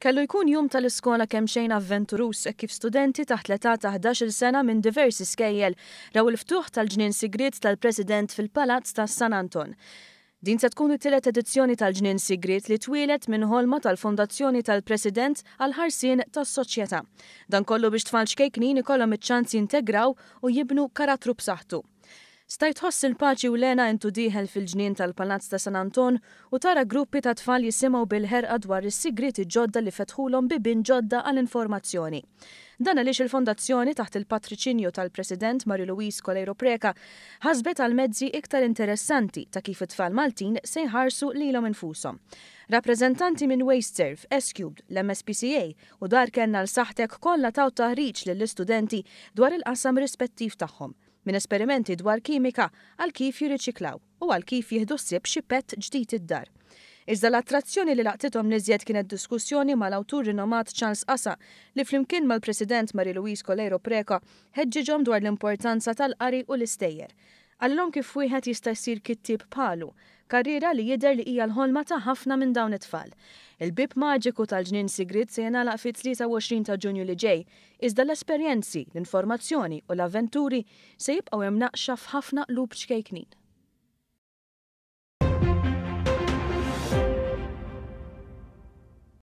Kellu jkun jum tal-iskola kemxejn avventuruż hekk kif studenti taħt l-età ta' 11-il sena minn diversi skejjel raw il-ftuħ tal-Ġnien Sigriet tal-President fil-Palazz ta' San Anton. Din se tkun it-tielet edizzjoni tal-Ġnien Sigriet li twieled minn ħolma tal-Fondazzjoni tal-President għall-ħarsien tas-soċjetà. Dan kollu biex tfal ċkejknin ikollhom iċ-ċans jintegraw u jibnu karattru b'saħħtu. Stajt tħoss il-paċi u l-hena int u dieħel fil-ġnien tal-Palazz ta' San Anton u tara gruppi ta' tfal jisimgħu bil-ħerqa dwar is-sigrieti ġodda li fetħulhom bibien ġodda għal informazzjoni. Dan għaliex il-Fondazzjoni taħt il-patriċinju tal-President Marie Louise Coleiro Preca ħasbet għal mezzi iktar interessanti ta' kif it-tfal Maltin se jħarsu lilhom infushom. Rappreżentanti minn WasteServ, S-Cubed, l-MSPCA u Dar Kenn għal Saħħtek kollha taw taħriġ lill-istudenti dwar il-qasam rispettiv tagħhom. Minn esperimenti dwar kimika għal kif jirriċiklaw u għal kif jieħdu ħsieb xi pet ġdid id-dar. Iżda l-attrazzjoni li laqtithom l-iżjed kienet diskussjoni mal-awtur rinomat Charles Qasa li flimkien mal-President Marie Louise Coleiro Preca ħeġġiġhom dwar l-importanza tal-qari u l-istejjer. Qalilhom kif wieħed jista' jsir kittieb bħalu, karriera li jidher li hija l-ħolma ta' ħafna minn dawn it-tfal. Il-bieb maġiku tal-Ġnien Sigriet se jingħalaq fit-23 ta' Ġunju li ġej Iżda l-esperjenzi, l-informazzjoni u l-avventuri se jibqgħu imnaqqxa f'ħafna qlub ċkejknin.